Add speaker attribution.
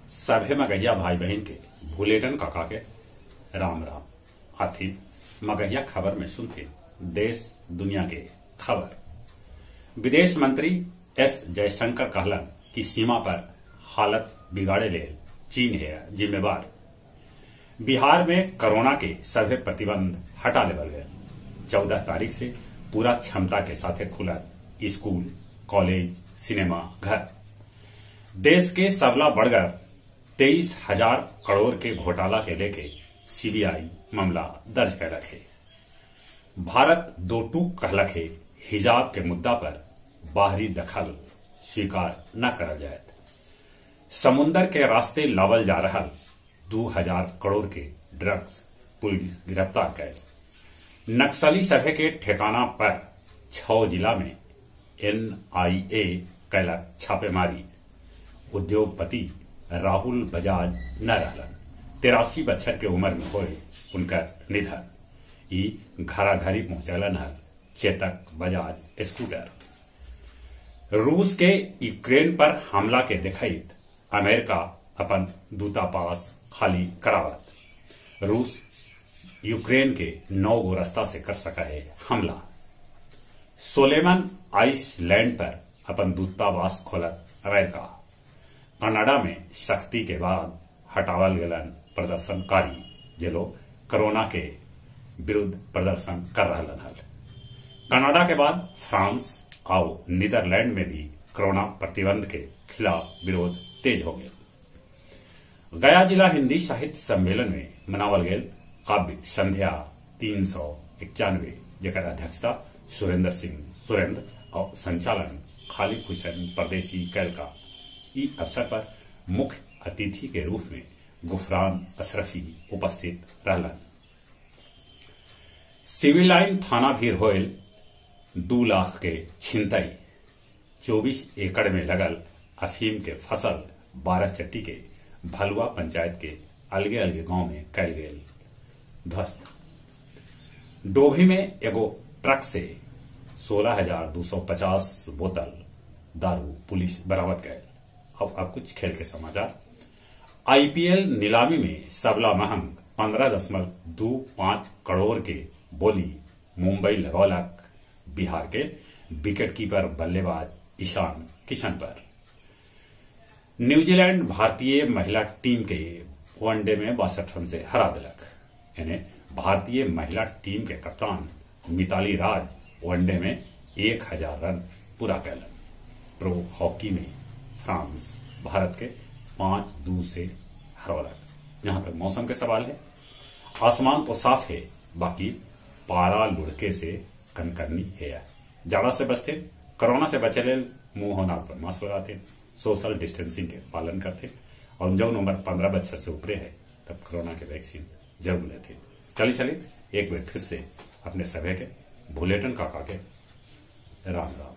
Speaker 1: सभे मगहिया भाई बहन के भुलेटन काका के राम राम। आथी मगहिया खबर में सुनते देश दुनिया के खबर। विदेश मंत्री एस जयशंकर कहलन कि सीमा पर हालत बिगाड़े ले चीन है जिम्मेवार। बिहार में कोरोना के सभे प्रतिबंध हटा लेवल गए। 14 तारीख से पूरा क्षमता के साथे खुला स्कूल, कॉलेज, सिनेमा घर। देश के सबला बढ़कर 23,000 करोड़ के घोटाला के लेके सीबीआई मामला दर्ज कर रखे। भारत दो टूक कहलक है हिजाब के मुद्दा पर बाहरी दखल स्वीकार न करल जाए। समुन्दर के रास्ते लावल जा रहा 2,000 करोड़ के ड्रग्स पुलिस गिरफ्तार कर। नक्सली सभे के ठिकाना पर 6 जिला में एनआईए कैलक छापेमारी। उद्योगपति राहुल बजाज न रहलन, 83 बछर के उम्र में होए उनका निधन। ई घराघरी पहुंचलन हल चेतक बजाज स्कूटर। रूस के यूक्रेन पर हमला के देखत अमेरिका अपन दूतावास खाली करावत। रूस यूक्रेन के 9 गो रास्ता से कर सका है हमला। सोलेमन आइसलैंड पर अपन दूतावास खोलत अमेरिका। कनाडा में सख्ती के बाद हटावल गलन प्रदर्शनकारी जे लोग कोरोना के विरुद्ध प्रदर्शन कर रहा हल। कनाडा के बाद फ्रांस और नीदरलैंड में भी कोरोना प्रतिबंध के खिलाफ विरोध तेज हो गया। गया जिला हिंदी साहित्य सम्मेलन में मनावल गेल काव्य संध्या 391 जेकर अध्यक्षता सुरेंद्र सिंह सुरेंद्र और संचालन खालिद हुसैन परदेसी कैलका। ई अवसर पर मुख्य अतिथि के रूप में गुफरान अशरफी उपस्थित रहलन। सिविल लाइन थाना भीर होयल 2 लाख के छिनतई। 24 एकड़ में लगल अफीम के फसल 12 चट्टी के भलुआ पंचायत के अलगे अलगे गांव में कैल गेल ध्वस्त। डोभी में एगो ट्रक से 16,250 बोतल दारू पुलिस बरामद कैल। अब कुछ खेल के समाचार। आईपीएल नीलामी में सबला महंग 15.25 करोड़ के बोली मुंबई लगौलक बिहार के विकेटकीपर बल्लेबाज ईशान किशन पर। न्यूजीलैंड भारतीय महिला टीम के वनडे में 62 रन से हरा दिलक। यानी भारतीय महिला टीम के कप्तान मिताली राज वनडे में 1,000 रन पूरा कैलन। प्रो हॉकी में फ्रांस भारत के 5-2 से हरौलक। जहां तक मौसम के सवाल है, आसमान तो साफ है, बाकी पारा लुढ़के से कनकनी है। जाड़ा से बचते, कोरोना से बचे लेल मुंह और नाक पर मास्क लगाते, सोशल डिस्टेंसिंग के पालन करते और जो उम्र 15 बच्चर से ऊपरे है तब कोरोना के वैक्सीन जरूर लेते। चलिए चलिए एक बार फिर से अपने सभे के भुलेटन काका के राम राम।